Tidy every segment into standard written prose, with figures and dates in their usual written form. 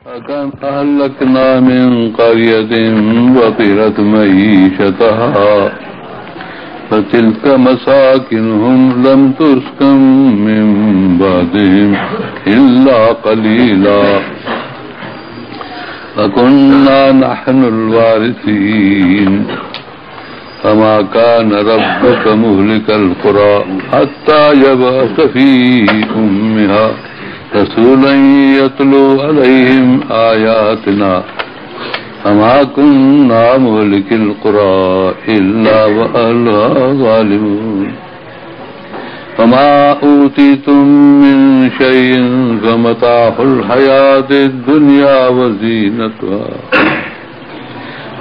فكم أهلكنا من قرية بطرت معيشتها فتلك مساكنهم لم تسكن من بعدهم إلا قليلا وكنا نحن الوارثين فما كان ربك مهلك القرى حتى يبعث في أمها رسولا يتلو عليهم آياتنا فما كنا مهلك القرى إلا وأهلها ظالمون فما أوتيتم من شيء فمتاع الحياة الدنيا وزينتها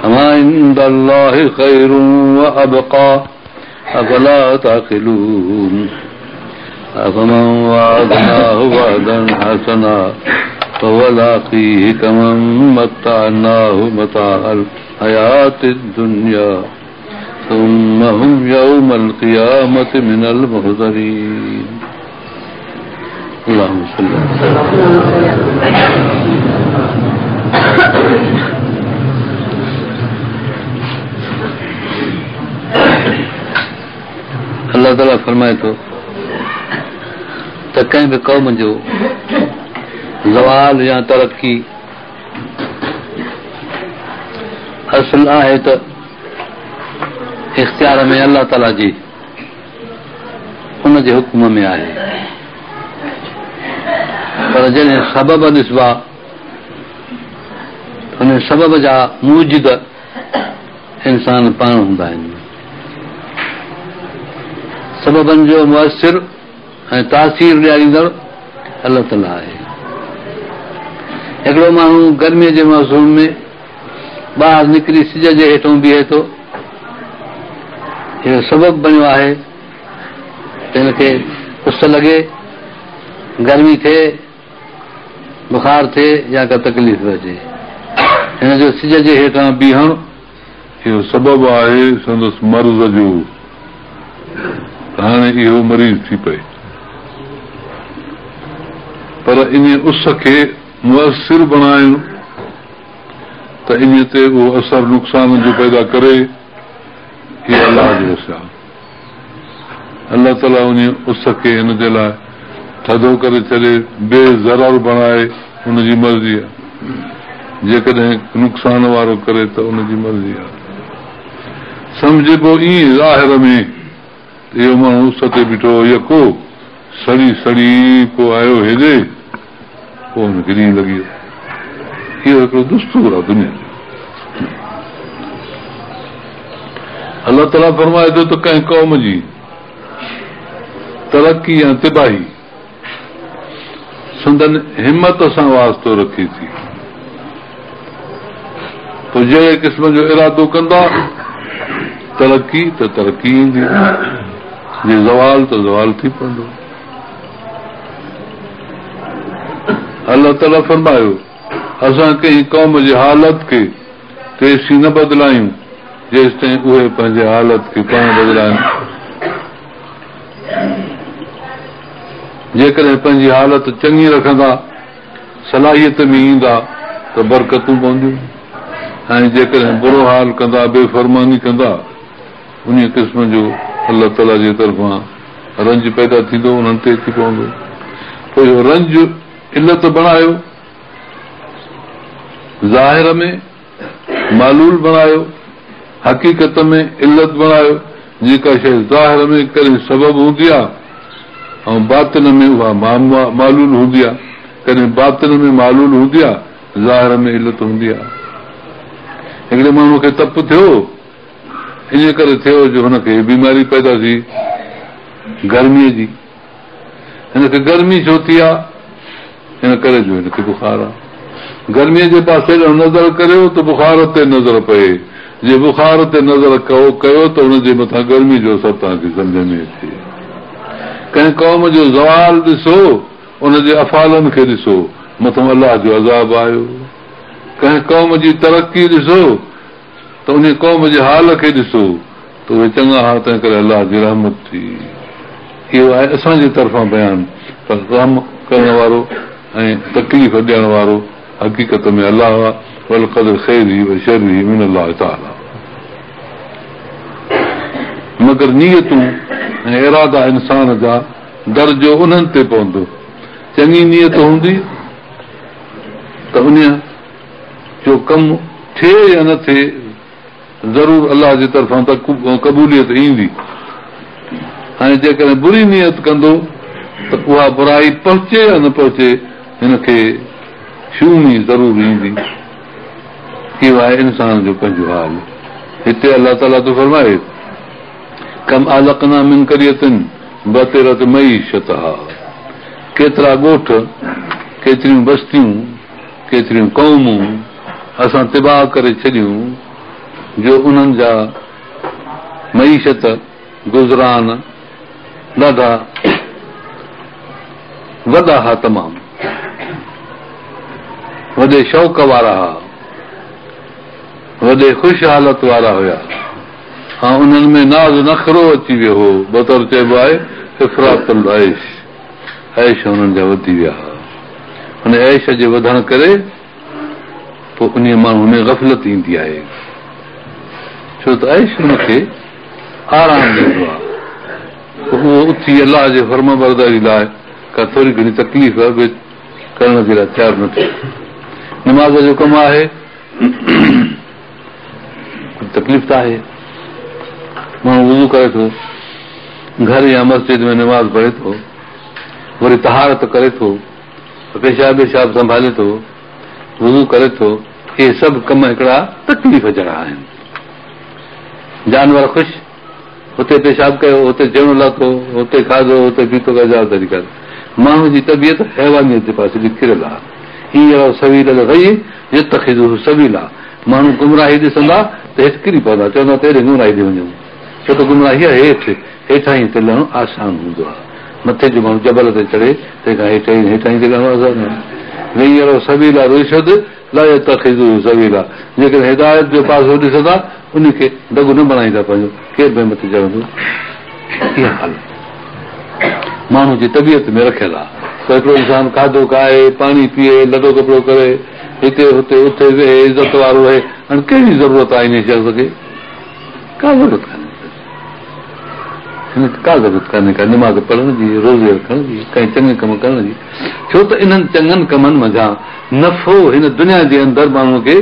وما عند الله خير وأبقى أفلا تعقلون أفمن وعدناه وعدا حسنا فهو لاقيه كمن متعناه متاع الحياة الدنيا ثم هم يوم القيامة من المحضرين. اللهم صل الله تعاليٰ فرمائي ٿو ته ڪنهن به قوم جو زوال يا ترقي اصل آهي ته اختيار ۾ الله تعاليٰ جي ان جي حڪم ۾ آهي، پر جڏهن سبب ڏسبا ان سبب جا موجد انسان پاڻ هوندا آهن. سببن جو مؤثر ۽ تاثير ڏياريندڙ الله تعاليٰ آهي. هڪڙو ماڻهو گرميء جي موسم ۾ ٻاهر نڪري سج جي هيٺون بيهي ٿو، اهو سبب بڻيو آهي ته هن کي اس لڳي، گرمي ٿئي، بخار ٿئي يا ڪا تڪليف اچي. هن جو سج جي هيٺان بيهڻ اهو سبب آهي سندس مرض جو ته هاڻي اهو مريض ٿي پئي. پر انهيء اس کي مؤثر بڻائڻ ته انهيء تي اهو اثر نقصان جو پيدا ڪري، اهو الله جو وس آهي. الله تعاليٰ انهيء اس کي هن جي لاء ٿڌو ڪري ڇڏي، بي ضرر بڻائي، ان جي مرضي آهي. جيڪڏهن نقصان وارو ڪري ته ان جي مرضي آهي. سمجهبو ائين ظاهر ۾ ته اهو ماڻهو اس تي بيٺو هو يڪو سڙي سڙي پوء آيو هيڏي، پوء هن کي ڏينهن لڳي ويو. اهو هڪڙو دستور آهي دنيا جو. الله تعاليٰ فرمائي ٿو ته ڪنهن قوم جي ترقي يا تباهي سندن همت سان واسطو رکي ٿي. پوء جهڙي قسم جو ارادو ڪندا، ترقي ته ترقي ايندي، جي زوال ته زوال ٿي پوندو. الله تعاليٰ فرمايو، اسان ڪنهن قوم جي حالت کي تيسين نه بدلايون، جيستائين اهي پنهنجي حالت کي پاڻ بدلائن. جيڪڏهن پنهنجي حالت چڱي رکندا، صلاحيت ۾ ايندا ته برڪتون پونديون ۽ جيڪڏهن برو حال ڪندا، بي فرماني ڪندا، انهيء قسم جو الله تعاليٰ جي طرفان رنج پيدا ٿيندو، انهن تي اچي پوندو. پوء اهو رنج علت بڻايو، ظاهر ۾ معلول بڻايو، حقيقت ۾ علت بڻايو، جيڪا شيء ظاهر ۾ ڪڏهن سبب هوندي آهي ۽ باطن ۾ اها معلول هوندي آهي، ڪڏهن باطن ۾ معلول هوندي آهي، ظاهر ۾ علت هوندي آهي. هڪڙي ماڻهوء کي تپ ٿيو، انهيء ڪري ٿيو جو هن کي بيماري پيدا ٿي گرميء جي. هن کي گرمي ڇو ٿي آ؟ ان ڪري جو هن کي بخار آ. گرميء جي پاسي ڏانهن نظر ڪريو ته بخار تي نظر پئي. جي بخار تي نظر ڪيو ته ان جي مٿان گرمي جو اثر توهان کي سمجهه ۾ اچي. ڪنهن قوم جو زوال ڏسو، ان جي افعالن کي ڏسو، مٿن الله جو عذاب آيو. ڪنهن قوم جي ترقي ڏسو ته انهيء قوم جي حال کي ڏسو ته اهي چڱا ها، تنهنڪري الله جي رحمت ٿي. اهو آهي اسان جي طرفان بيان، پر رحم ڪرڻ وارو ۽ تڪليف ڏيڻ وارو حقيقت ۾ الله آهي، والقدر خيره وشره من الله تعالي. مگر نيتون ۽ ارادا انسان جا درجو انهن تي پوندو. چڱي نيت هوندي ته انهيء جو ڪم ٿئي يا نه ٿئي ضرور الله جي طرفان قبوليت ايندي ۽ جيڪڏهن بري نيت ڪندو ته اها برائي پهچي يا نه پهچي هن کي شومي ضرور ايندي. اهو آهي انسان جو پنهنجو حال. هتي الله تعاليٰ ٿو فرمائي، ڪم اهلڪنا من قرية بطرت معيشتها ڪيترا ڳوٺ، ڪيتريون بستيون، ڪيتريون قومون اسان تباهه ڪري ڇڏيون جو انهن جا معيشت، گذران، ڏاڍا وڏا ها تمام وڏي شوق وارا ها، وڏي خوش حالت وارا هيا ۽ انهن ۾ ناز نخرو اچي ويو هو، بطر چئبو آهي افراط العيش، عيش انهن جا وڌي ويا ها، ان عيش جي وڌڻ ڪري پوء انهيء ماڻهو ۾ غفلت ايندي آهي، ڇو ته عيش هن کي آرام ڏيندو آهي، پوء اهو اٿي الله جي فرمانبرداري لاء ڪا ٿوري گهڻي تڪليف به ڪرڻ جي لاء تيار نه ٿئي. نماز جو ڪم آهي، ڪجهه تڪليف ته آهي، ماڻهو وضو ڪري ٿو، گهر يا مسجد ۾ نماز پڙهي ٿو، وري طهارت ڪري ٿو، پيشاب ويشاب سنڀالي ٿو، وضو ڪري ٿو، اهي سڀ ڪم هڪڙا تڪليف جهڙا آهن. جانور خوش، هتي پيشاب ڪيو، هتي جهيڻو لاٿو، هتي کاڌو، هتي پيتو ڪا جوابداري ڪانهي. ماڻهو جي طبيعت حيوانيت جي پاسي ڏي ڪريل آهي. ان يروا سبيل الغي يتخذوه سبيلا ماڻهو گمراهي ڏسندا ته هيٺ ڪري پوندا، چوندا ته هيڏي گمراهي ڏي وڃون. ڇو ته گمراهي آهي هيٺ، هيٺاهين تي لهڻ آسان هوندو آهي. مٿي جو ماڻهو جبل تي چڙهي تنهن کان هيٺ هيٺاهين تي لهڻ آسان آهي. وان يروا سبيل الرشد لا يتخذوه سبيلا جيڪڏهن هدايت جو پاسو ڏسندا ان کي دڳ نه بڻائيندا پنهنجو ڪير به مٿي چڙهندو. اها حالت ماڻهو جي طبيعت ۾ رکيل آهي ته هڪڙو انسان کاڌو کائي، پاڻي پيئي، لٽو ڪپڙو ڪري، هتي هتي اٿي ويهي، عزت وارو رهي، هاڻي ڪهڙي ضرورت آهي انهي شخص کي؟ ڪا ضرورت ڪانهي هن کي ڪا ضرورت ڪانهي ڪا نماز پڙهڻ جي، روزي رکڻ جي، ڪنهن چڱي ڪم ڪرڻ جي، ڇو ته انهن چڱن ڪمن منجهان نفعو هن دنيا جي اندر ماڻهوء کي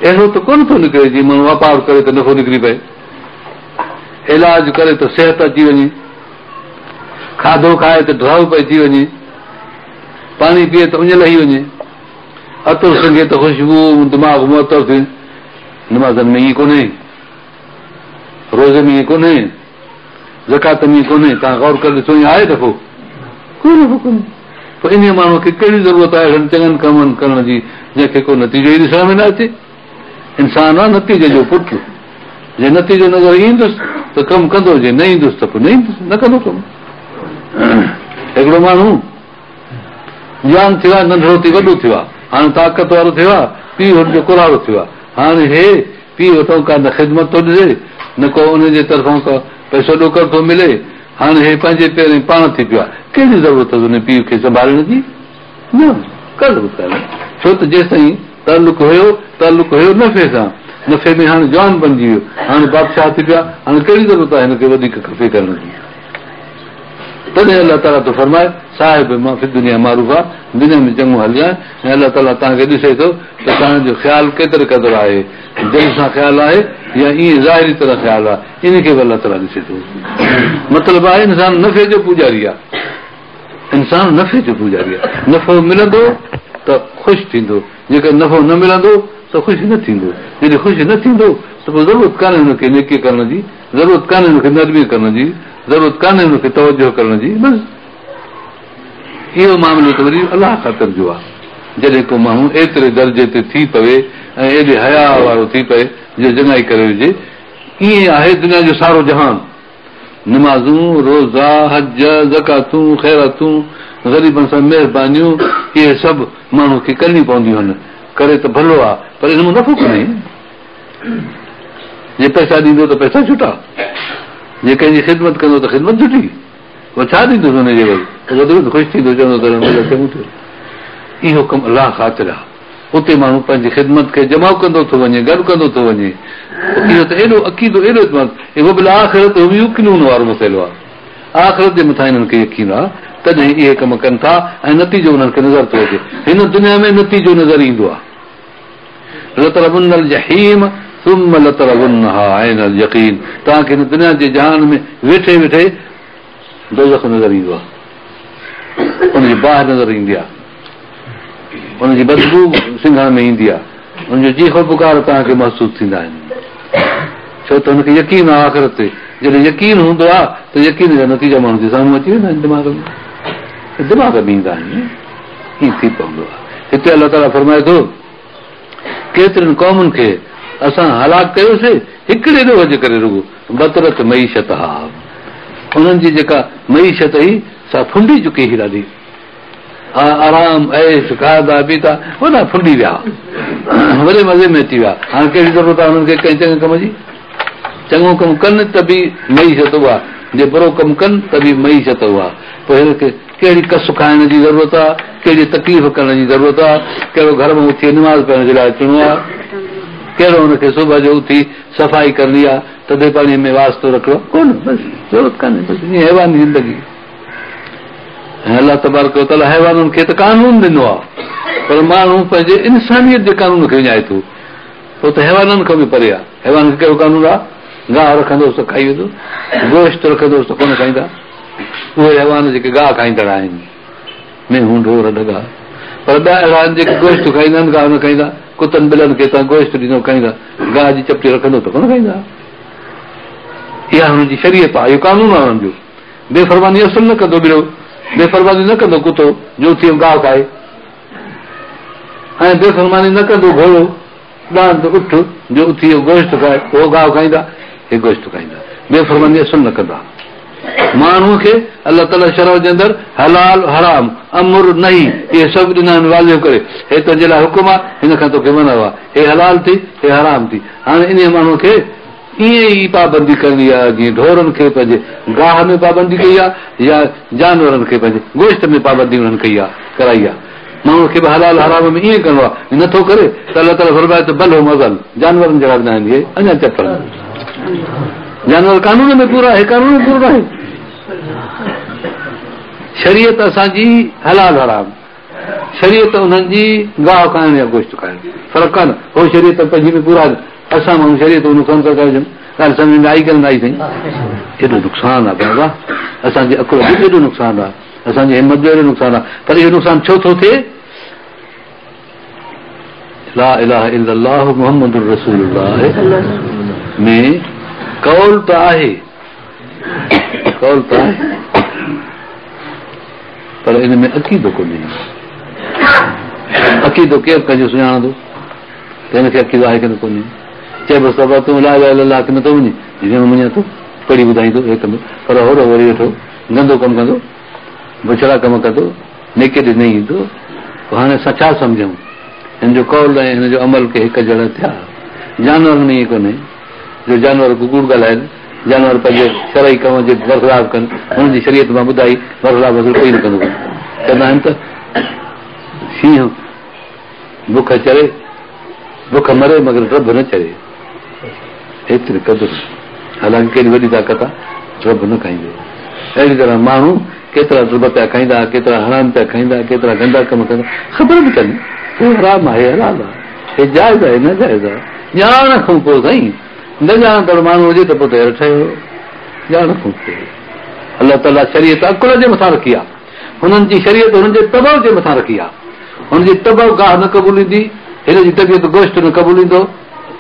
اهڙو ته ڪونه ٿو نڪري جيئن ماڻهو واپار ڪري ته نفعو نڪري پئي، علاج ڪري ته صحت اچي وڃي، کاڌو کائي ته ڍؤ پئجي وڃي، پاڻي پيئي ته اڃ لهي وڃي، عطر سنگهي ته خوشبو دماغ معطر ٿئي. نمازن ۾ ائين ڪونهي، روزي ۾ ائين ڪونهي، زڪوات ۾ ائين ڪونهي. توهان غور ڪري ڏسو ائين آهي نفعو؟ ڪوئي نفعو ڪونهي. پوء انهيء ماڻهوء کي ڪهڙي ضرورت آهي اهڙن چڱن ڪمن ڪرڻ جي جنهن کي ڪو نتيجو ئي ڏسڻ ۾ نه اچي؟ انسان آهي نتيجي جو پٽ. جي نتيجو نظر ايندس ته ڪم ڪندو، جي نه ايندس ته پوء نه ايندس، نه ڪندو ڪم. هڪڙو ماڻهو جوان ٿيو آهي، ننڍڙو ٿي وڏو ٿيو آهي، هاڻي طاقت وارو ٿيو آهي، پيء هن جو ڪراڙو ٿيو آهي، هاڻي هي پيء وٽان ڪا نه خدمت ٿو ڏسي، نه ڪو ان جي طرفان ڪو پئسو ڏوڪڙ ٿو ملي، هاڻي هي پنهنجي پيرين پاڻ ٿي پيو آهي، ڪهڙي ضرورت اٿس ان پيء کي سنڀالڻ جي؟ نه، ڪا ضرورت ڪانهي، ڇو ته جيستائين تعلق هيو، تعلق هيو نفعي سان، نفعي ۾ هاڻي جوان بنجي ويو، هاڻي بادشاهه ٿي پيو آهي، هاڻي ڪهڙي ضرورت آهي هن کي وڌيڪ خفي ڪرڻ جي؟ تڏهن الله تعاليٰ ٿو فرمائي، صاحبهما في الدنيا معروفا، دنيا ۾ چڱو هلجانء ۽ الله تعاليٰ توهان کي ڏسي ٿو ته توهان جو خيال ڪيتري قدر آهي، دل سان خيال آهي يا ائين ظاهري طرح خيال آهي، ان کي به الله تعاليٰ ڏسي ٿو. مطلب آهي انسان نفعي جو پوڄاري آهي. انسان نفعي جو پوڄاري آهي. نفعو ملندو ته خوش ٿيندو، جيڪڏهن نفعو نه ملندو ته خوش نه ٿيندو. جڏهن خوش نه ٿيندو ته پوء ضرورت ڪانهي هن کي نيڪي ڪرڻ جي. ضرورت ڪانهي هن کي نرمي ڪرڻ جي، ضرورت ڪانهي هن کي توجهه ڪرڻ جي، بس اهو معاملو ته وري الله خاطر جو آهي. جڏهن ڪو ماڻهو ايتري درجي تي ٿي پوي ۽ ايڏي حياء وارو ٿي پئي جو چڱائي ڪري وجهي، ائين آهي دنيا جو سارو جهان، نمازون، روزا، حج، زڪواتون، خيراتون، غريبن سان مهربانيون، اهي سڀ ماڻهو کي ڪرڻيون پونديون آهن، ڪري ته ڀلو آهي پر ان مان نفعو ڪونهي. جي پئسا ڏيندو ته پئسا ڇٽا، جي ڪنهن جي خدمت ڪندو ته خدمت ڇٽي، پوء ڇا ڏيندس ان جي عيوض؟ وڌ ۾ وڌ خوش ٿيندو، چوندو ته منهنجو چڱو ٿيو. اهو ڪم الله خاطر آهي. اتي ماڻهو پنهنجي خدمت کي جمع ڪندو ٿو وڃي، گڏ ڪندو ٿو وڃي. اهو ته ايڏو عقيدو، ايڏو اعتماد، وبالآخرة هم يوقنون وارو مسئلو آهي. آخرت جي مٿان انهن کي يقين آهي، تڏهن اهي ڪم ڪن ٿا ۽ نتيجو انهن کي نظر ٿو اچي. هن دنيا ۾ نتيجو نظر ايندو آهي. لترون الجحيم ثم لترونها عين اليقين توهان کي هن دنيا جي جهان ۾ ويٺي ويٺي دوزخ نظر ايندو آهي، ان جي باهه نظر ايندي آهي، ان جي بدبوء سنگهڻ ۾ ايندي آهي، ان جو چيخ و پڪار توهان کي محسوس ٿيندا آهن. ڇو ته هن کي يقين آهي آخرت تي. جڏهن يقين هوندو آهي ته يقين جا نتيجا ماڻهو جي سامهون اچي ويندا آهن، دماغ ۾ دماغ ۾ ايندا آهن، ائين ٿي پوندو آهي. هتي الله تعاليٰ فرمائي ٿو، ڪيترين قومن کي اسان هلاڪ ڪيوسي هڪڙي ڏوهه جي ڪري رڳو بطرت معيشتها انهن جي جيڪا معيشت هئي سا ڦنڊي چڪي هئي ڏاڍي آرام عيش کاڌا پيتا وڏا ڦنڊي ويا وڏي مزي ۾ اچي ويا هاڻي ڪهڙي ضرورت آهي انهن کي ڪنهن چڱي ڪم جي چڱو ڪم ڪن ته به معيشت اها جي برو ڪم ڪن ته به معيشت اها پوء هن کي ڪهڙي ڪس کائڻ جي ضرورت آ، ڪهڙي تڪليف ڪرڻ جي ضرورت آ، ڪهڙو گهر مان اٿي نماز پڙهڻ جي لاء اچڻو آ، ڪهڙو هن کي صبح جو اٿي صفائي ڪرڻي آ، ٿڌي پاڻيء ۾ واسطو رکڻو آ، ڪونه، بس ضرورت ڪانهي، بس ائين حيواني زندگي. ۽ الله تبارڪ وتعاليٰ حيوانن کي ته قانون ڏنو آ، پر ماڻهو پنهنجي انسانيت جي قانون کي وڃائي ٿو، پوء ته حيوانن کان به پري آ، حيوانن کي ڪهڙو قانون آ، گاهه رکندوس ته کائي ويندو، گوشت رکندوس ته ڪونه کائيندا. اهي حيوان جيڪي گاهه کائيندڙ آهن، مينهون، ڍور، ڍڳا، پر ٻيا اهڙا آهن جيڪي گوشت کائيندا آهن، گاهه نه کائيندا. ڪتن ٻلن کي توهان گوشت ڏيندؤ کائيندا، گاهه جي چپٽي رکندؤ ته ڪونه کائيندا. اها هنن جي شريعت آهي، اهو قانون آهي هنن جو. بي فرماني اصل نه ڪندو ٻلو، بي فرماني نه ڪندو ڪتو جو اٿي گاهه کائي، ۽ بي فرماني نه ڪندو گهوڙو، ڏاند، اٺ جو اٿي گوشت کائي، اهو گاهه کائيندا، هي گوشت کائيندا، بي فرماني اصل نه ڪندا. ماڻهوء کي الله تعاليٰ شرع جي اندر حلال، حرام، امر، نهي اهي سڀ ڏنا آهن واضح ڪري، هي تنهنجي لاء حڪم آهي، هن کان توکي منع آهي، هي حلال ٿي، هي حرام ٿي. هاڻي انهيء ماڻهوء کي ائين ئي پابندي ڪرڻي آهي جيئن ڍورن کي پنهنجي گاهه ۾ پابندي ڪئي آهي يا جانورن کي پنهنجي گوشت ۾ پابندي انهن ڪئي آهي، ڪرائي آهي. ماڻهوء کي به حلال حرام ۾ ائين ڪرڻو آهي، نه ٿو ڪري ته الله تعاليٰ فرمائي ٿو بل هم اضل، جانورن جهڙا به ناهن اهي، اڃا چپڙ آهن. جانور قانون ۾ پورا آهي، قانون ۾ پورو ناهي. شريعت اسان جي حلال حرام، شريعت انهن جي گاهه کائڻ يا گوشت کائڻ، فرق ڪانه. هو شريعت پنهنجي ۾ پورا آهن، اسان ماڻهو شريعت ۾ نقصان ٿا ڪري ڇڏيون. ڳالهه سمجهه ۾ آئي ڪين نه آئي سائين؟ ايڏو نقصان آهي بابا، اسان جي عقل جو ايڏو نقصان آهي. اسان جي همت جو اهڙو نقصان آهي پر اهو نقصان ڇو ٿو ٿئي؟ لا اله الا الله محمد رسول الله ۾ قول ته آهي قول ته آهي پر ان ۾ عقيدو ڪونهي. عقيدو ڪير پنهنجو سڃاڻندو ته هن کي عقيدو آهي ڪي نه ڪونهي؟ چئبس ته بابا تون لا اله الا الله کي نٿو مڃين؟ جي مڃان ٿو، پڙهي ٻڌائيندو هي ڪندو پر هوڏو وري ويٺو گندو ڪم ڪندو، بڇڙا ڪم ڪندو، نيڪي ڏي نه ايندو، پوء هاڻي اسان ڇا سمجهون؟ هن جو قول ۽ هن جو عمل ڪي هڪ جهڙا ٿيا؟ جانورن ۾ ائين ڪونهي جو جانور ڪو ڪوڙ ڳالهائن، جانور پنهنجي شرعي ڪم جي برخلاف ڪن، هنن جي شريعت مان ٻڌائي برخلاف اصل ڪوئي نه ڪندو ڪونهي. چوندا آهن ته شينهن بک چري، بک مري مگر ڊڀ نه چري. ايتري قدر حالانڪ ڪيڏي وڏي طاقت آ، ڊڀ نه کائيندو. اهڙي طرح ماڻهو ڪيترا ڊڀ پيا کائيندا، ڪيترا حرام پيا کائيندا، ڪيترا گندا ڪم ڪندا، خبر به ڪانهي هي حرام آهي حلال آهي، هي جائز آهي ناجائز آهي. ڄاڻ کان پوء سائين نه ڄاڻندڙ ماڻهو هجي ته پوء ته يار ٺهيو. ڄاڻ کان پوء الله تعاليٰ شريعت عقل جي مٿان رکي آهي. هنن جي شريعت هنن جي طبع جي مٿان رکي آهي. هن جي طبع گاهه نه قبوليندي، هن جي طبيعت گوشت نه قبوليندو،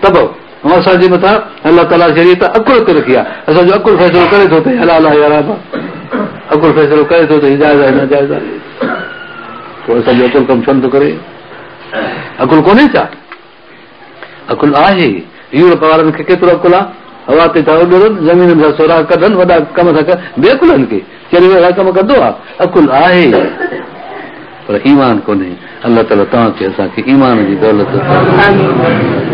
طبع ۽ اسان جي مٿان الله تعاليٰ شريعت عقل تي رکي آهي. اسان جو عقل فيصلو ڪري ٿو ته هي حلال آهي حرام آهي، عقل فيصلو ڪري ٿو ته هي جائز آهي ناجائز آهي. پوء اسان جو عقل ڪم ڇو نٿو ڪري؟ عقل ڪونهي ڇا؟ عقل آهي. يورپ وارن کي ڪيترو عقل آهي؟ هوا تي ٿا اڏرن، زمين ۾ ٿا سوراخ ڪڍن، وڏا ڪم ٿا ڪن، بي عقل آهن ڪي؟ چريو اهڙا ڪم ڪندو آهي؟ عقل آهي پر ايمان ڪونهي. الله تعاليٰ توهان کي اسان کي ايمان جي دولت عطا ڪري.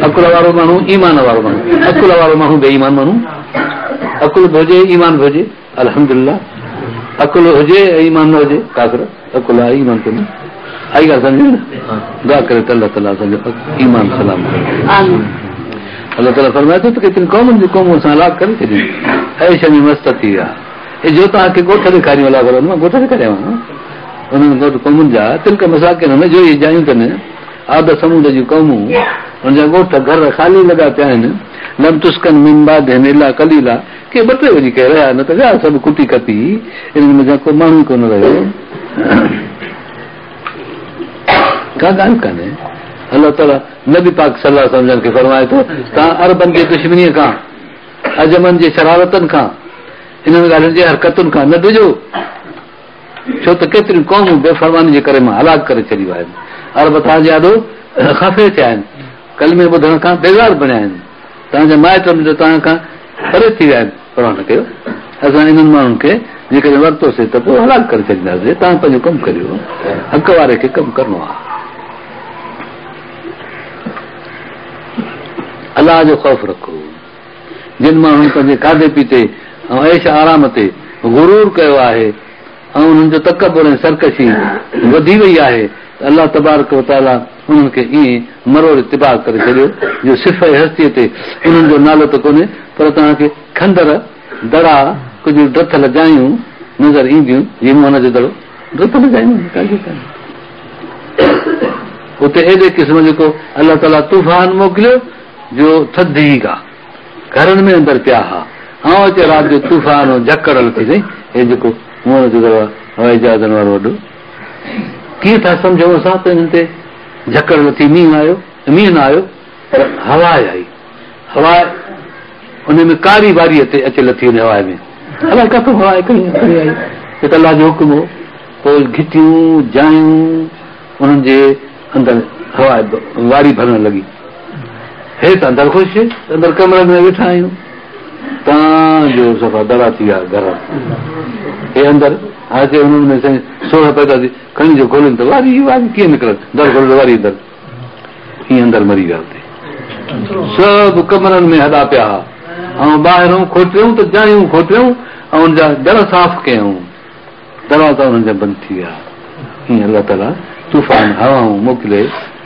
عقل وارو ماڻهو ايمان وارو ماڻهو، عقل وارو ماڻهو بي ايمان ماڻهو. عقل به هجي ايمان به هجي الحمدلله، عقل هجي ۽ ايمان نه هجي ڪافر، عقل آهي ايمان ڪونهي. آئي ڳالهه سمجهه ۾ نه؟ دعا ڪريو ته الله تعاليٰ اسان جو ايمان سلامت رکي. الله تعاليٰ فرمائي ٿو ته ڪيترين قومن جون قومون اسان هلاڪ ڪري ڇڏيون، عيش ۾ مست ٿي ويا. اجهو توهان کي ڳوٺ ڏيکاريون الله فرمائي مان ڳوٺ ڏيکاريانو انهن ڳوٺ قومن جا تلڪ مساڪن جو اهي جايون اٿن عاد ثمود جون قومون ان جا ڳوٺ گهر خالي لڳا پيا آهن لم تسڪن من بعدهم الا قليلا ڪي ٻه ٽي وڃي ڪي رهيا نه ته ويا سڀ ڪٽي ڪپي انهن منجهان ڪو ماڻهو ئي ڪونه رهيو ڪا ڳالهه ڪانهي الله تعاليٰ نبي پاڪ صلي الله عليه وسلم کي فرمائي ٿو توهان عربن جي دشمنيء کان عجمن جي شرارتن کان انهن ڳالهين جي حرڪتن کان نه ڊڄو ڇو ته ڪيتريون قومون بي فرماني جي ڪري مان هلاڪ ڪري ڇڏيون آهن عرب توهان جي آڏو خفي ٿيا آهن ڪلمي ٻڌڻ کان بيزار بڻيا آهن توهان جا مائٽ مٽ توهان کان پري ٿي ويا آهن پرواهه نه ڪيو اسان انهن ماڻهن کي جيڪڏهن ورتوسي ته پوء هلاڪ ڪري ڇڏينداسي توهان پنهنجو ڪم ڪريو حق واري کي ڪم ڪرڻو آهي الله جو خوف رکو جن ماڻهن پنهنجي کاڌي پيتي ۽ عيش آرام تي غرور ڪيو آهي ۽ انهن جو تڪبر ۽ سرڪشي وڌي وئي آهي ته الله تبارڪ وتعاليٰ انهن کي ائين مروڙي تباهه ڪري ڇڏيو جو صفحه هستيء تي انهن جو نالو ته ڪونهي پر توهان کي کنڊر، دڙا، ڪجهه ڊٿل جايون نظر اينديون جيئن موهن جو دڙو ڊٿل جايون آهن ڪاٿي ڪانهي. اتي ايڏي قسم جو ڪو الله تعاليٰ طوفان موڪليو جو ٿڌ ئي ڪا گهرن ۾ اندر پيا ها ۽ اچي رات جو طوفان جهڪڙ لٿي سائين هي جيڪو موهن جو دڙو آهي هوائي جهازن وارو اڏو ڪيئن ٿا سمجهون اسان ته انهن تي جهڪڙ لٿي مينهن آيو مينهن نه آيو پر هوا آئي هوا ان ۾ ڪاري واري تي اچي لٿي ان هوا ۾ الائي ڪٿون هوا کڻي آئي هي ته الله جو حڪم هو پوء گهٽيون جايون انهن جي اندر هوا واري ڀرڻ لڳي. هي ته اندر خوش، اندر ڪمرن ۾ ويٺا آهيون. تان جو صفا دڙا ٿي ويا گهر. هي اندر اچي انهن ۾ سائين سوڙهه پيدا ٿي، کڻي جو کولين ته واري ئي واري ڪيئن نڪرن، در کولين ته واري اندر. ائين اندر مري ويا اتي. سڀ ڪمرن ۾ هڏا پيا ها ۽ ٻاهرون کوٽيون ته جايون کوٽيون ۽ ان جا در صاف ڪيائون. دروازا انهن جا بند ٿي ويا. ائين الله تعاليٰ طوفان، هوائون، موڪلي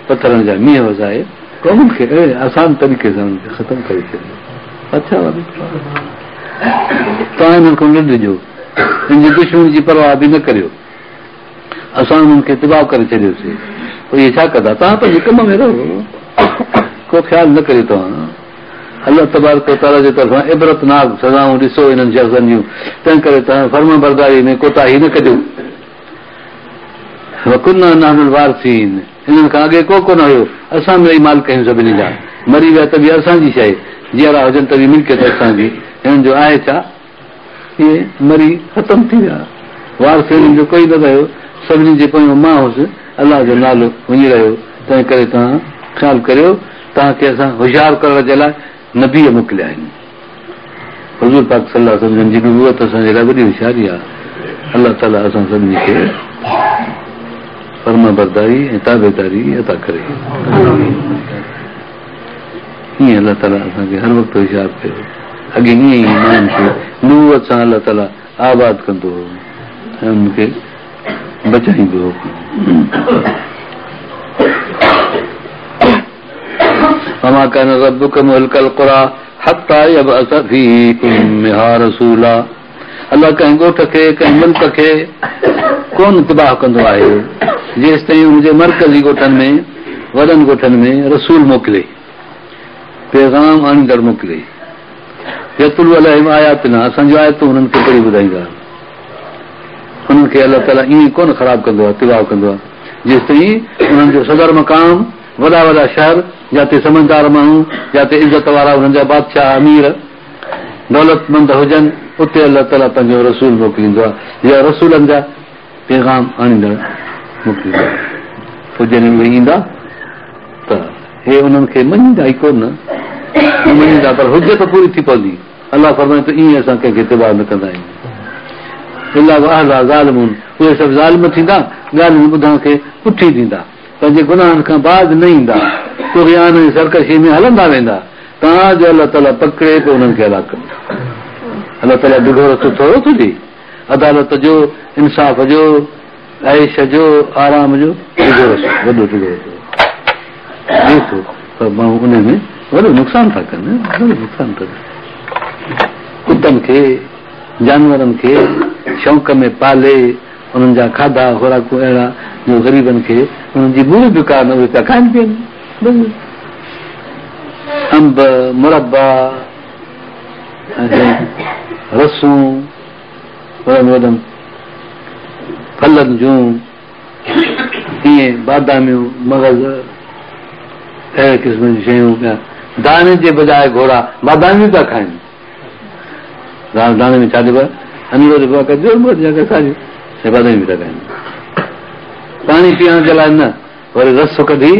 پٿرن جا مينهن وسائي قومن کي اهڙي آسان طريقي سان انهن کي ختم ڪري ڇڏيو. توهان انهن کان نه ڊڄو، انهن جي دشمني جي پرواهه به نه ڪريو. اسان انهن کي تباهه ڪري ڇڏيوسين. پوء اهي ڇا ڪندا؟ توهان پنهنجي ڪم ۾ رهو، ڪو خيال نه ڪريو توهان. الله تبارڪ و تعاليٰ جي طرفان عبرتناڪ سزائون ڏسو انهن شخصن جون، تنهنڪري توهان فرمانبرداريء ۾ ڪوتاهي نه ڪجو. وڪنا نحن الوارثين انهن کان اڳي ڪو ڪونه هيو، اسان مڙئي مالڪ آهيون سڀني جا، مري ويا ته به اسان جي شيء، جيئرا هجن ته به ملڪيت اسان جي، هنن جو آهي ڇا؟ اهي مري ختم ٿي ويا، وارث هنن جو ڪوئي نه رهيو، سڀني جي پويان مان هوس، الله جو نالو وڃي رهيو، تنهن ڪري توهان خيال ڪريو، توهان کي اسان هوشيار ڪرڻ جي لاء نبي موڪليا آهن. حضور پاڪ صلي الله عليه وسلم جن جي نبوت اسان جي لاء وڏي هوشياري آهي. الله تعالي اسان سڀني کي فرمانبرداري ۽ تابعداري عطا ڪري. ائين الله تعالي اسان کي هر وقت هوشيار ڪيو. اڳي ائين ئي ماڻهن کي نبوت سان الله تعالي آباد ڪندو هو ۽ انهن کي بچائيندو هو. وما ڪان ربڪ مهلڪ القريٰ حتيٰ يبعث في امها رسولا الله ڪنهن ڳوٺ کي ڪنهن ملڪ کي ڪونه تباهه ڪندو آهي جيستائين ان جي مرڪزي ڳوٺن ۾ وڏن ڳوٺن ۾ رسول موڪلي پيغام آڻيندڙ موڪلي يتلو عليهم آياتنا اسان جون آيتون انهن کي پڙهي ٻڌائيندا انهن کي الله تعاليٰ ائين ڪونه خراب ڪندو آهي تباهه ڪندو آهي جيستائين انهن جو صدر مقام وڏا وڏا شهر جاتي سمجهدار ماڻهو جاتي عزت وارا انهن جا بادشاهه امير دولتمند هجن اتي الله تعاليٰ پنهنجو رسول موڪليندو آهي يا رسولن جا پيغام آڻيندڙ موڪليندو آهي پوء جڏهن اهي ايندا ته هي انهن کي مڃيندا ئي ڪونه نه مڃيندا پر حجت پوري ٿي پوندي الله فرمائي ٿو ائين اسان ڪنهن کي تباهه نه ڪندا آهيون الا واهلها ظالمون اهي سڀ ظالم ٿيندا ڳالهين ٻڌڻ کي پٺي ڏيندا پنهنجي گناهن کان باز نه ايندا طغيان ۽ سرڪشي ۾ هلندا ويندا تان جو الله تعاليٰ پڪڙي پوء انهن کي هلاڪ ڪندو الله تعاليٰ ڊگهو رستو ٿورو ٿو ڏئي عدالت جو انصاف جو. عيش جو آرام جو ڊگهو رستو، وڏو ڊگهو رستو ڏئي ٿو، پر ماڻهو ان ۾ وڏو نقصان ٿا ڪن، وڏو نقصان ٿا ڪن. ڪتن کي، جانورن کي شوق ۾ پالي انهن جا کاڌا خوراڪون اهڙا جو غريبن کي انهن جي بوء به ڪا نه، اهي پيا کائن پيئن. انب، مربا ۽ رسون وڏن وڏن ڦلن جون، ائين باداميون، مغز، اهڙي قسم جون شيون پيا داڻي جي بجاء گهوڙا باداميون پيا کائن. داڻي ۾ ڇا ڏبو آهي؟ انڙو ڏبو آهي، کجور يا ڪساريون، باداميون پيا کائن. پاڻي پيئڻ جي لاء نه، وري رس ڪڍي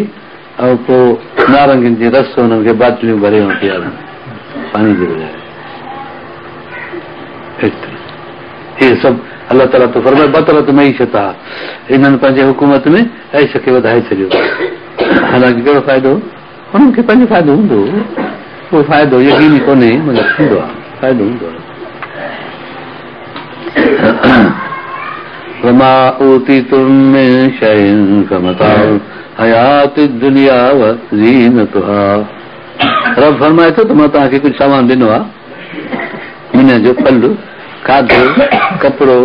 ۽ پوء نارنگين جي رس انهن کي باٽليون ڀري ۽ پيارن پاڻي جي بجاء. اهي سڀ الله تعاليٰ ٿو فرمائي بطرت معيشتها، انهن پنهنجي حڪومت ۾ عيش کي وڌائي ڇڏيو. حالانڪه ڪهڙو فائدو؟ انهن کي پنهنجو فائدو هوندو هو، اهو فائدو يقيني ڪونهي مگر ٿيندو آهي، فائدو هوندو آهي. وما اوتيتم من شيء فمتاع الحياة الدنيا وزينتها رب فرمائي ٿو ته مان توهان کي ڪجهه سامان ڏنو آهي، دنيا جو ڦل، کاڌو، ڪپڙو،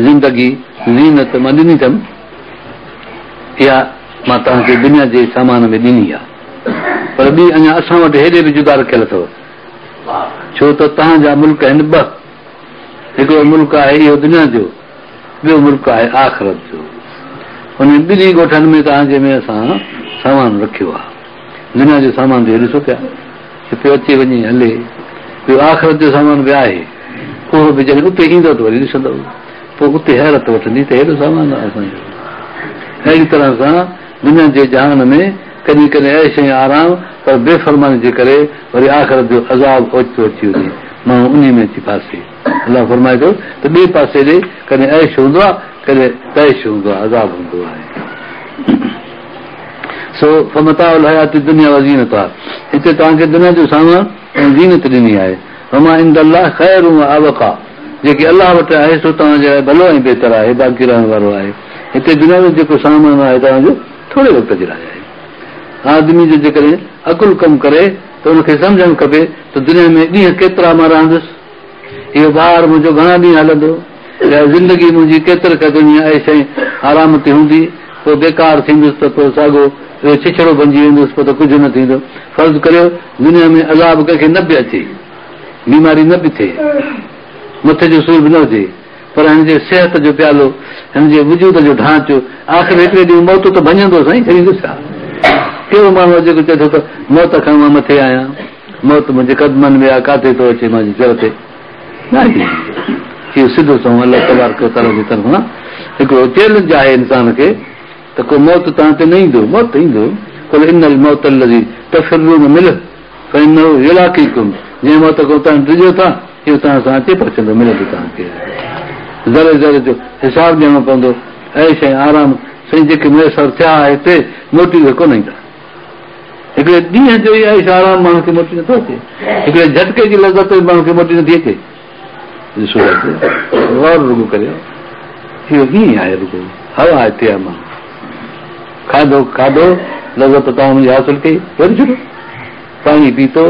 زندگي، زينت مان ڏني اٿم، اها مان توهان کي دنيا جي سامان ۾ ڏني آهي، پر ٻي اڃا اسان وٽ هيڏي به جدا رکيل اٿو، ڇو ته توهان جا ملڪ آهن ٻه، هڪڙو ملڪ آهي اهو دنيا جو، ٻيو ملڪ آهي آخرت جو. انهن ٻنهي ڳوٺن ۾ توهان جي ۾ اسان سامان رکيو آهي. دنيا جو سامان ته ڏسو پيا ته پيو اچي وڃي هلي، ٻيو آخرت جو سامان به آهي، اهو به جڏهن اتي ايندو ته وري ڏسندؤ، پوء اتي حيرت وٺندي ته هيڏو سامان آهي اسان جو. اهڙي طرح سان دنيا جي جهان ۾ ڪڏهن ڪڏهن عيش ۽ آرام پر بي فرماني جي ڪري وري آخرت جو عذاب اوچتو اچي وڃي ماڻهو انهي ۾ اچي ڦاسي. الله فرمائي ٿو ته ٻئي پاسي ڏي ڪڏهن عيش هوندو آهي ڪڏهن طيش هوندو آهي عذاب هوندو آهي. سو فمتاع الحيات الدنيا وزينتها هتي توهان کي دنيا جو سامان ۽ زينت ڏني آهي. وما عند الله خير وابقيٰ جيڪي الله وٽ آهي سو توهان جي لاء ڀلو ۽ بهتر آهي باقي رهڻ وارو آهي. هتي دنيا ۾ جيڪو سامان آهي توهان جو ٿوري وقت جي لاء آهي. آدمي جو جيڪڏهن عقل ڪم ڪري ته ان کي سمجهڻ کپي ته دنيا ۾ ڏينهن ڪيترا مان رهندس، اهو بار منهنجو گهڻا ڏينهن هلندو، يا زندگي منهنجي ڪيتري قدر ائين عيش ۽ آرام تي هوندي، پوء بيڪار ٿيندس ته پوء ساڳو اهو ڇڇڙو بنجي ويندس، پوء ته ڪجهه نه ٿيندو. فرض ڪريو دنيا ۾ عذاب ڪنهن کي نه به اچي، بيماري نه به ٿئي، مٿي جو سور به نه هجي، پر هن جي صحت جو پيالو، هن جي وجود جو ڍانچو، آخر هڪڙي ڏينهن موت ته ڀڃندو سائين، ڇڏيندو ڇا؟ ڪهڙو ماڻهو آهي جيڪو چئي ٿو ته موت کان مان مٿي آهيان، موت منهنجي قدمن ۾ آهي، ڪاٿي ٿو اچي منهنجي سر تي؟ ناهي. اهو سڌو سنئون الله تبارڪ وتعاليٰ جي طرفان هڪڙو چئلينج آهي انسان کي ته ڪو موت توهان تي نه ايندو، موت ايندو، قل ان الموت الذي تفرون منه فانه يلاقيڪم جنهن موت کان توهان ڊڄو ٿا اهو توهان سان اچي پهچندو، ملندو توهان کي. ذري ذري جو حساب ڏيڻو پوندو. عيش ۽ آرام سائين جيڪي ميسر ٿيا هتي موٽي اهي ڪونه ايندا. هڪڙي ڏينهن جو ئي عيش آرام ماڻهو کي موٽي نٿو اچي. هڪڙي جهٽڪي جي لذت به ماڻهو کي موٽي نٿي اچي. ڏسو غور رڳو ڪريو اهو ائين آهي رڳو هوا هتي آهي ماڻهو کاڌو کاڌو لذت طعام جي حاصل ڪئي وري ڇٽو پاڻي پيتو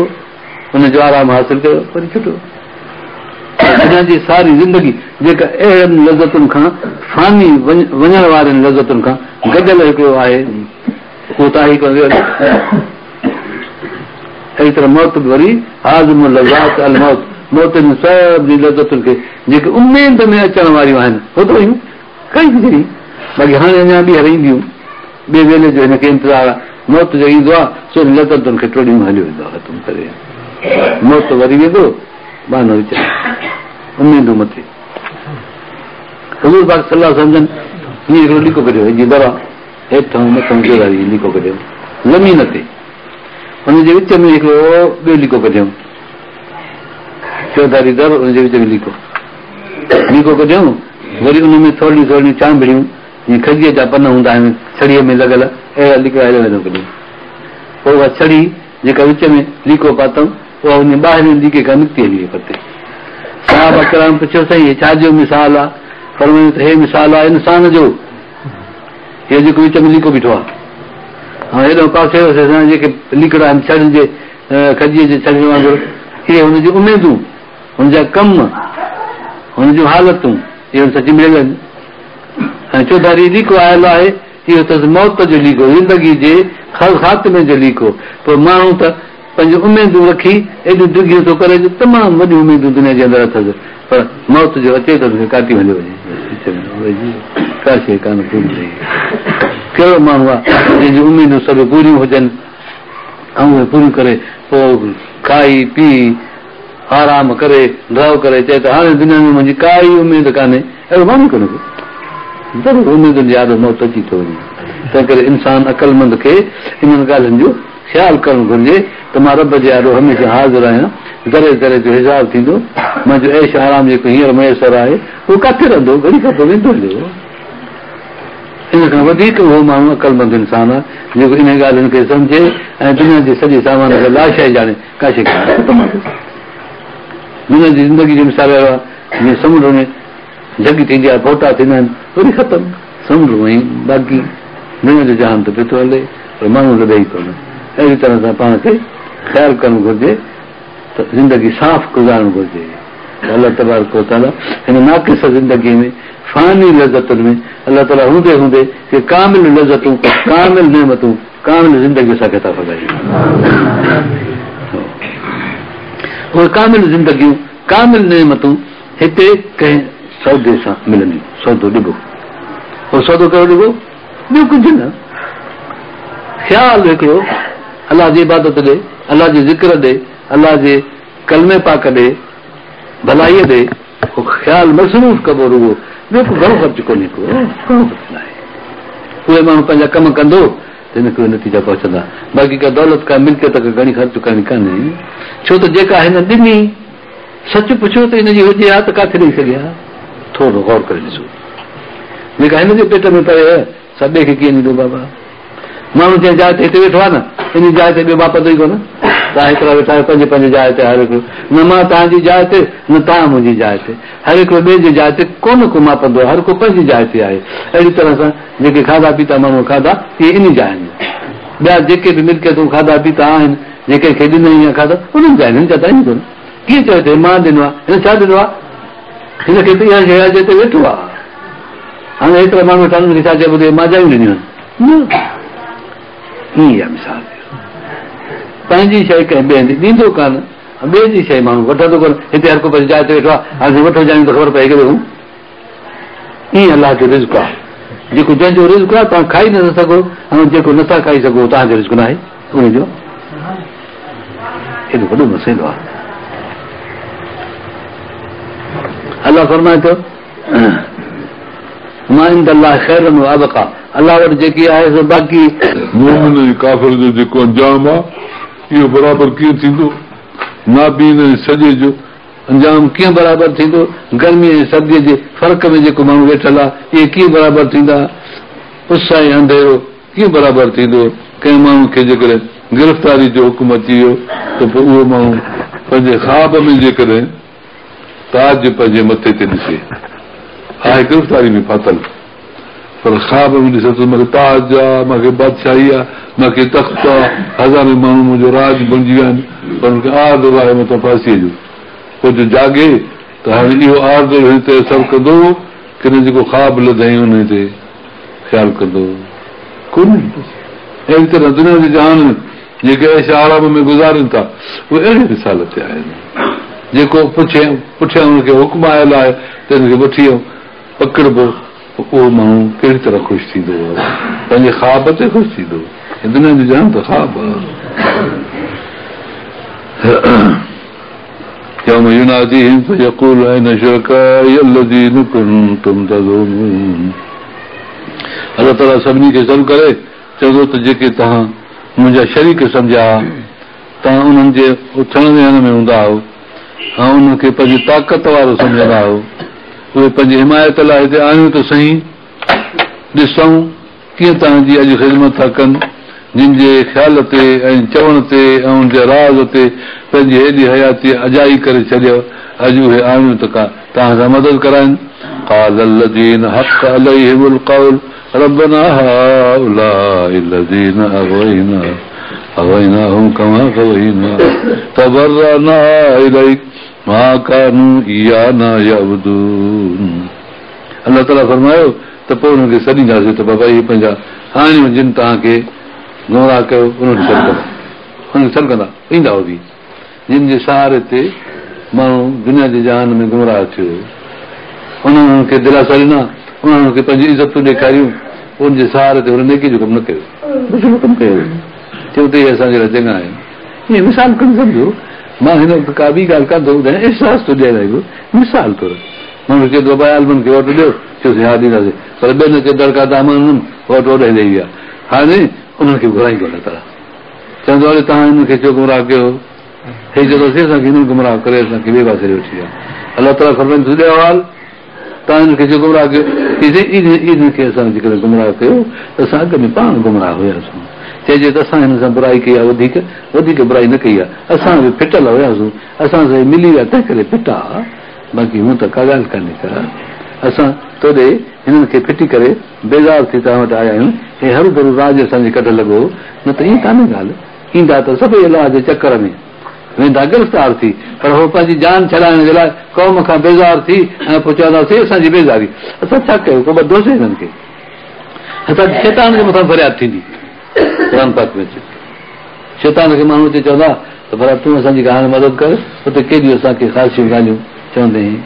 ان جو آرام حاصل ڪيو وري ڇٽو دنيا جي ساري زندگي جيڪا اهڙن لذتن کان فاني وڃڻ وارين لذتن کان گڏيل هڪڙو آهي اهو ته آهي ڪونه اهڙي طرح موت به وري هاذم اللذات الموت موت انهن سڀني لذتن کي جيڪي اميد ۾ اچڻ واريون آهن هو ته ويون ڪئي گذري باقي هاڻي اڃا ٻيهر اينديون ٻئي ويلي جو هن کي انتظار آهي موت جو ايندو آهي سو انهن لذتن کي ٽوڙي هليو ويندو آهي ختم ڪري موت وري ويندو ٻانهو وچ اميدون مٿي حضور پاڪ صلي الله عليه وسلم جن هيئن هڪڙو ليڪو ڪڍيو جيئن در هيٺ مٿان چوڌاري ليڪو ڪڍيو زمين تي ان جي وچ ۾ هڪڙو ٻيو ليڪو ڪڍيو چوڌاري در ان جي وچ ۾ ليڪو ليڪو ڪڍيو وري ان ۾ ٿورڙيون ٿورڙيون چانڀڙيون جيئن کجيء جا پن هوندا آهن ڇڙيء ۾ لڳل اهڙا ليڪا اهڙا ويندو ڪڍيو پوء اها ڇڙي جيڪا وچ ۾ ليڪو پاتم اها ان ٻاهرين ليڪي کان نڪتي هلي وئي پرتي. صحابه ڪرام پڇيو سائين هي ڇا جو مثال آ؟ فرمايو ته هي مثال آ انسان جو. هيء جيڪو وچ ۾ ليڪو بيٺو آهي ۽ هيڏانهن پاسي واسي سان جيڪي ليڪڙا آهن ڇڙين جي کجيء جي ڇڙين وانگر، اهي هن جون اميدون، هن جا ڪم، هن جون حالتون اهي هن سان چنبڙيل آهن ۽ چوڌاري ليڪو آيل آهي، اهو اٿس موت جو ليڪو، زندگي جي خاتمي جو ليڪو. پوء ماڻهو ته پنهنجون اميدون رکي ايڏيون ڊگهيون ٿو ڪري جو تمام وڏيون اميدون دنيا جي اندر اٿس پر موت جو اچي ته ان کي ڪاٽي هليو وڃي وچ ۾ ويهي ڪا شيء ڪانه پوري ٿئي. ڪهڙو ماڻهو آهي جنهن جون اميدون سڀ پوريون هجن ۽ اهي پوريون ڪري پوء کائي پي آرام ڪري ڍؤ ڪري چئي ته هاڻي دنيا ۾ منهنجي ڪائي اميد ڪانهي اهڙو ماڻهو ئي ڪونهي ڪو. ضرور اميدن جي آڏو موت اچي ٿو وڃي. تنهنڪري انسان عقلمند کي انهن ڳالهين جو خيال ڪرڻ گهرجي ته مان رب جي آڏو هميشه حاضر آهيان، ذري ذري جو حساب ٿيندو، منهنجو عيش آرام جيڪو هينئر ميسر آهي، اهو ڪاٿي رهندو، گهڙي کان پوء ويندو هليو. ان کان وڌيڪ اهو ماڻهو عقلمند انسان آهي، جيڪو انهن ڳالهين کي سمجهي ۽ دنيا جي سڄي سامان کي لاشيء ڄاڻي، ڪا شيء ڪانهي، ختم آهي. دنيا جي زندگي جو مثال اهڙو آهي، جيئن سمنڊ ۾ جهڳ ٿيندي آهي، ڦوٽا ٿيندا آهن، وري ختم. سمنڊ ائين ئي باقي دنيا جو جهان ته پيو ٿو هلي پر ماڻهو لڏي ئي ڪونه. اهڙي طرح سان پاڻ کي خيال ڪرڻ گهرجي ته زندگي صاف گذارڻ گهرجي ته الله تبارڪ وتعاليٰ هن ناقص زندگيء ۾ فاني لذتن ۾ الله تعاليٰ هوندي هوندي ڪي ڪامل لذتون، ڪامل نعمتون، ڪامل زندگي اسان کي عطا فرمائي. اهي ڪامل زندگيون، ڪامل نعمتون هتي ڪنهن سودي سان ملنديون، سودو ڏبو. اهو سودو ڪهڙو ڏبو؟ ٻيو ڪجهه نه، خيال هڪڙو الله جي عبادت ڏي، الله جي ذڪر ڏي، الله جي ڪلمي پاڪ ڏي، ڀلائيء ڏي، اهو خيال مصروف ڪبو رڳو، ٻيو ڪو گهڻو خرچ ڪونهي ڪو، گهڻو خرچ ناهي. اهي ماڻهو پنهنجا ڪم ڪندو ته هن کي اهي نتيجا پهچندا. باقي ڪا دولت ڪا ملڪيت ڪا گهڻي خرچ ڪرڻي ڪانهي، ڇو ته جيڪا هن ڏني، سچ پڇو ته ان جي هجي ها ته ڪاٿي ڏئي سگهي ها؟ ٿورو غور ڪري ڏسو. جيڪا هن جي پيٽ ۾ پئي هئي، سا ٻئي کي ڪيئن ڏيندو بابا؟ ماڻهو جنهن جاء تي هتي ويٺو آهي نه، ان جاء تي ٻيو ماپندو ئي ڪونه. توهان هيترا ويٺا آهيو پنهنجي پنهنجي جاء تي هر هڪڙو. نه مان توهان جي جاء تي، نه توهان منهنجي جاء تي. هر هڪڙو ٻئي جي جاء تي ڪونه ڪو ماپندو آهي، هر ڪو پنهنجي جاء تي آهي. اهڙي طرح سان جيڪي کاڌا پيتا ماڻهوء کاڌا، اهي انهي جا آهن. ٻيا جيڪي به ملڪيتون کاڌا پيتا آهن، جي ڪنهن کي ڏنائين يا کاڌا، انهن جا آهن، هن جا ته آهن ئي ڪونه. ڪيئن چوي ٿو هي مان ڏنو آهي؟ هن ڇا ڏنو آهي؟ هن کي ته اها شيء آهي جنهن تي ويٺو آهي. هاڻي هيترا ماڻهو ويٺا آهن، انهن کي ڇا چئبو ته اهي مان جايون ڏنيون آهن؟ نه، ائين ئي آهي مثال. پنهنجي شيء ڪنهن ٻئي هنڌ ڏيندو ڪانه ۽ ٻئي جي شيء ماڻهو وٺندو ڪونه. هتي هر ڪو پنهنجي جاء تي ويٺو آهي، هاڻي وٺو جايون ته خبر پئي هڪ ٻئي کان. ائين الله جو رزق آهي، جيڪو جنهن جو رزق آهي توهان کائي نٿا سگهو ۽ جيڪو نٿا کائي سگهو اهو توهان جو رزق ناهي، ان جو ايڏو وڏو مسئلو آهي. الله فرمائي ٿو ما عند الله خير و ابقيٰ الله وٽ جيڪي آهي سو باقي. مؤمن ۽ ڪافر جو جيڪو انجام آهي اهو برابر ڪيئن ٿيندو؟ نابين ۽ سڄي جو انجام ڪيئن برابر ٿيندو؟ گرمي ۽ سرديء جي فرق ۾ جيڪو ماڻهو ويٺل آهي، اهي ڪيئن برابر ٿيندا؟ اس ۽ انڌيرو ڪيئن برابر ٿيندو؟ ڪنهن ماڻهو کي جيڪڏهن گرفتاري جو حڪم اچي ويو ته پوء اهو ماڻهو پنهنجي خواب ۾ جيڪڏهن تاج پنهنجي مٿي تي ڏسي، آهي گرفتاري ۾ ڦاٿل. پر خواب ۾ ڏسي ٿو ته مان کي تاج آ، مان کي بادشاهي آ، مان کي تخت آ، هزارين ماڻهو منهنجو راڄ بڻجي ويا آهن، پر هن کي آرڊر آهي مٿان ڦاسيء جو. پوء جو جاڳي ته هاڻي اهو آرڊر هن تي اثر ڪندو ڪي نه جيڪو خواب لڌائين انهي تي خيال ڪندو ڪونهي. اهڙي طرح دنيا جي جهان ۾ جيڪي عيش آرام ۾ گذارين ٿا اهي اهڙي مثال تي آهن. جيڪو پٺيان ان کي حڪم آيل آهي تنهن کي وٺي پڪڙبو ته اهو ماڻهو ڪهڙي طرح خوش ٿيندو؟ پنهنجي خواب تي خوش ٿيندو؟ هي دنيا جو جهان ته خواب آهي. يوم يناديهم فيقول اين شرڪائي الذين ڪنتم تزعمون الله تعاليٰ سڀني کي سڏ ڪري چوندو ته جيڪي توهان منهنجا شريڪ سمجهيا ها توهان انهن جي اٿڻ ويهڻ ۾ هوندا هئو ۽ انهن کي پنهنجي طاقت وارو سمجهندا هئو اهي پنهنجي حمايت لاء هتي آڻيو ته سهي، ڏسون ڪيئن توهان جي اڄ خدمت ٿا ڪن، جن جي خيال تي ۽ چوڻ تي ۽ انهن جي راز تي پنهنجي هيڏي حياتي اجائي ڪري ڇڏيو، اڄ اهي آڻيو ته ڪا توهان سان مدد ڪرائين. قال الذين حق عليهم القول. ربنا هؤلاء الذين اغوينا اغويناهم كما غوينا تبرأنا اليك ما ڪانوا ايانا يعبدون. الله تعاليٰ فرمايو ته پوء انهن کي سڏينداسين ته بابا اهي پنهنجا آڻيو جن توهان کي گمراهه ڪيو انهن کي سڏ ڪندا، انهن کي سڏ ڪندا ايندا هو به جن جي سهاري تي ماڻهو دنيا جي جهان ۾ گمراهه ٿيو، انهن انهن کي دلاسا ڏنا، انهن انهن کي پنهنجون عزتون ڏيکاريون، ان جي سهاري تي هن نيڪي جو ڪم نه ڪيو، بڇڙو ڪم ڪيو، چيو ته اهي اسان جي لاء چڱا آهن. ائين مثال کڻي سمجهو، مان هن وقت ڪا ٻي ڳالهه ڪانه ٿو ٻڌايان، احساس ٿو ڏياريان هڪ مثال طور. ماڻهو چئي ٿو بابا عالمن کي ووٽ ڏيو، چيوسين ها ڏينداسين، پر ٻين اچي دڙڪا دامان ڏنم، ووٽ اوڏانهن ڏئي ويا. هاڻي انهن کي به گهرائيندو الله تعاليٰ. چوندو اڙي توهان هنن کي ڇو گمراهه ڪيو؟ هي چوندو سائين اسان کي هنن گمراهه ڪري اسان کي ٻئي پاسي ڏي وٺي ويا. الله تعاليٰ فرمائيندو ڏي احوال توهان هنن کي ڇو گمراهه ڪيو؟ چي سائين انهن کي اسان جيڪڏهن گمراهه ڪيو ته اسان اڳ ۾ پاڻ گمراهه هياسون. چئجي ته اسان هنن سان برائي ڪئي آهي وڌيڪ وڌيڪ برائي نه ڪئي آهي. اسان به ڦٽل هياسون اسان سان هي ملي ويا تنهن ڪري ڦٽا باقي هونء ته ڪا ڳالهه ڪانهي ڪا. اسان توڏي هنن کي ڦٽي ڪري بيزار ٿي توهان وٽ آيا آهيون، هي هروڀرو راڄ اسان جي ڪڍ لڳو هو، نه ته ائين ڪانهي ڳالهه. ايندا ته سڀئي الله جي چڪر ۾ ويندا گرفتار ٿي، پر هو پنهنجي جان ڇڏائڻ جي لاء قوم کان بيزار ٿي ۽ پوء چوندا سائين اسان جي بيزاري، اسان ڇا ڪيو، ڪو ٻڌوسين هنن کي. حتيٰ ڪه شيطان جي مٿان فرياد ٿيندي. قرآن پاڪ ۾ اچي ٿو. شيطان کي ماڻهو اچي چوندا ته ڀلا تون اسان جي هاڻي مدد ڪر، اتي ڪيڏيون اسان کي خاصيون ڳالهيون چوندين هئين،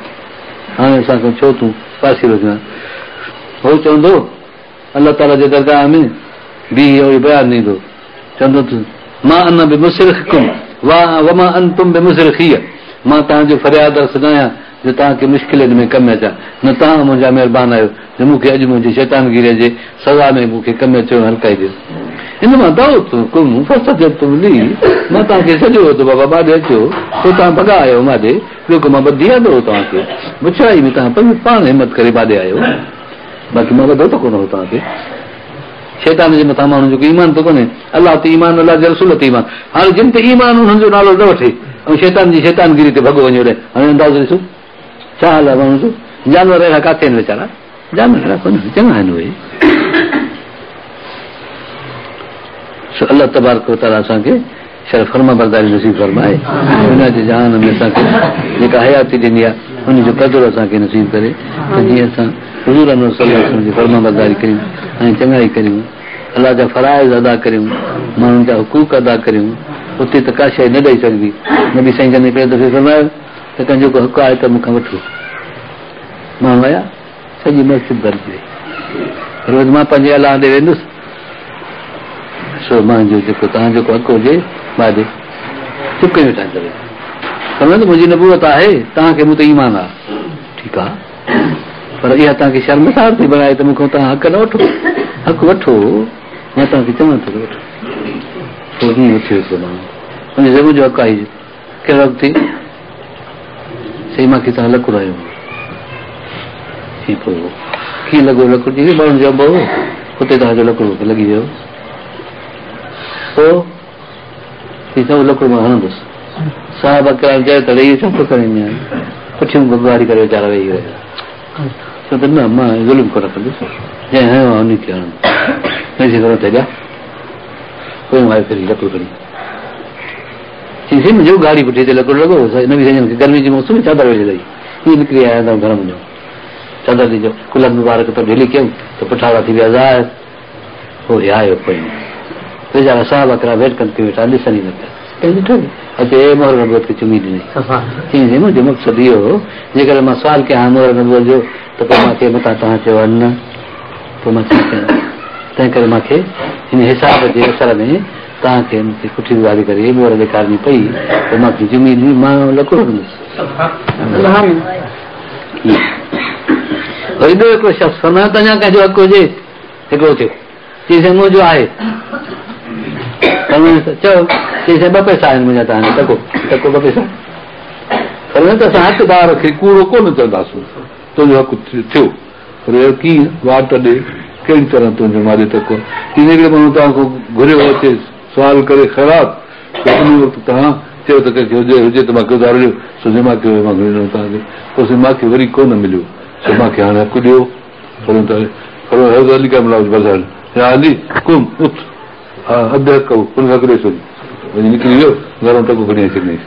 هاڻي اسان کان ڇو تون پاسيرو ٿيو آهين؟ هو چوندو، الله تعاليٰ جي درگاهه ۾ بيهي اهو بيان ڏيندو، چوندو ته ما انا بمصرخڪم وما انتم بمصرخي، مان توهان جو فرياد رس نه آهيان جو توهان کي مشڪلين ۾ ڪم اچان، نه توهان منهنجا مهربان آهيو جو مون کي اڄ منهنجي شيطانگيريء جي سزا ۾ مون کي ڪم اچو ۽ هلڪائي ڏيو. انما دعوتڪم فاستجبتم لي، مان توهان کي سڏيو هو ته بابا مان ڏي اچو، پوء توهان ڀڳا آيو مان ڏي، ٻيو ڪو مان ٻڌي آندو هو توهان کي، بڇڙائي ۾ توهان پاڻ همت ڪري مان ڏي آيو، باقي مان ٻڌو ته ڪونه هو توهان کي. شيطان جي مٿان ماڻهن جو ڪو ايمان ته ڪونهي، الله تي ايمان، الله جي رسول تي ايمان. هاڻي جن تي ايمان انهن جو نالو نه وٺي ۽ شيطان جي شيطانگيري تي ڀڳو وڃي هوڏانهن. هاڻي اندازو ڏسو ڇا حال آهي ماڻهن جو. جانور اهڙا ڪاٿي آهن ويچارا، جانور اهڙا ڪونهن، چڱا آهن اهي. سو الله تبارڪ وتعاليٰ اسان کي شرف فرمانبرداري نصيب فرمائي. دنيا جي جهان ۾ اسان کي جيڪا حياتي ڏني آهي ان جو قدر اسان کي نصيب ڪري ته جيئن اسان حضور انور صلي الله عليه وسلم جي فرمانبرداري ڪريون ۽ چڱائي ڪريون، الله جا فرائض ادا ڪريون، ماڻهن جا حقوق ادا ڪريون. اتي ته ڪا شيء نه ڏئي سگهبي. نبي سائين جن هڪڙي دفعي فرمايو ته ڪنهن جو ڪو حق آهي ته مون کان وٺو. ماڻهو آيا، سڄي مسجد ڀرجي وئي. روز مان پنهنجي الله ڏي ويندس، سو منهنجو جيڪو توهان جو ڪو حق هجي مان ڏي. چپ ڪيون ويٺا آهن سڀئي. فرمايو ته منهنجي نبوت آهي، توهان کي مون تي ايمان آهي. ٺيڪ آهي، پر اها توهان کي شرمسار ٿي بڻائي ته مون کان توهان حق نه وٺو. حق وٺو، مان توهان کي چوان ٿو ته وٺو. پوء ائين اٿيو هڪڙو ماڻهو، ان چيو منهنجو حق آهي. ڪهڙو حق ٿي؟ چئي مان کي توهان لڪڙ هنيو هو. چي پوء ڪيئن لڳو لڪڙ؟ چي ماڻهن جو انب هو، اتي توهان جو لڪڙ مون کي لڳي ويو. پوء چي ته اهو لڪڙ مان هڻندس. صحابه ڪرام چيو ته اڙي اهو ڇا ٿو ڪرين ميان؟ پٺيون اگهاڙي ڪري ويچارا ويهي رهيا. چيو ته نه مان ظلم ڪونه ڪندس، جنهن هنيو آهي ان کي هڻندس. ته پويان آيو ڦري لڪڙ کڻي. چيائين سائين منهنجي اگهاڙي پٺي تي لڪڙ لڳو هو. نبي سائين جن کي گرمي جي موسم ۾ چادر ويڙهيل هئي. ائين نڪري آيا اندران گهر منجهان چادر ڏئي جو ڪلهن مبارڪ تان ڍيلي ڪيم ته پٺاڙا ٿي ويا ظاهر. پوء هي آيو پويان. ويچارا صحابه ڪرام هيٺ ڪن ڪيون ويٺا ڏسن ئي نه پيا. ڪنهن ڏٺو به؟ اچي مهر نبوت کي چمي ڏني. چيائين سائين منهنجو مقصد اهو هو جيڪڏهن مان سوال ڪيان ها مهر نبوت جو ته پوء مان کي متان توهان چيو ها نه پوء مان ڇا ڪيان؟ تنهنڪري مان کي هن حساب جي اثر ۾ توهان کي مون کي پٺي اگهاڙي ڪري مهر ڏيکارڻي پئي، پوء مان کي چمي ڏني، مان لڪڙ هڻندس. وري ٻيو هڪڙو شخص فرمايو ته اڃا ڪنهن جو حق هجي؟ هڪڙو ٿيو، چيائين سائين منهنجو آهي. فرمايو چئو، چيائين سائين ٻه پئسا آهن منهنجا توهان ڏي، ٽڪو ٽڪو ٻه پئسا. فرمايو ته اسان حقدار کي ڪوڙو ڪونه چونداسون، تنهنجو حق ٿيو. پر اهو ڪيئن؟ واٽ ڏي، ڪهڙي طرح تنهنجو مالي ٽڪو؟ جيئن هڪڙي ماڻهو توهان کان گهريو اچي سوال ڪري خيرات، ته انهي وقت توهان چيو ته ڪنهن کي هجي هجي ته مان کي اڌارو ڏيو، سو جي مان کي هيو مان کڻي ڏنو توهان کي، پوء سائين مان کي وري ڪونه مليو، سو مان کي هاڻي حق ڏيو. فرمايو ته حضرت علي ڪرم الله وجه يا علي قم اٿ اد حقه هن کي حق ڏئي ڇڏ. وڃي نڪري ويو گهران ٽڪو کڻي اچي ڏنائينس.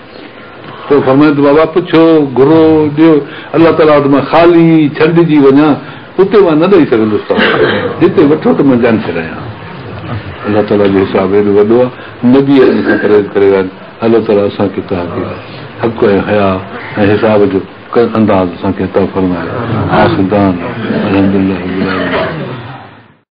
پوء فرمايو ته بابا پڇو، گهرو، ڏيو، الله تعاليٰ وٽ مان خالي ڇنڊجي وڃان اتي مان نه ڏئي سگهندس توهان کي، هتي وٺو ته مان جان ڇڏايان. الله تعاليٰ جو حساب ايڏو وڏو آهي، نبي ان کان پرهيز ڪري ويا آهن، الله تعاليٰ اسان کي توهان کي حق ۽ حياء ۽ حساب جو انداز اسان کي عطا فرمائي. آخر دعوانا الحمدلله رب العالمين.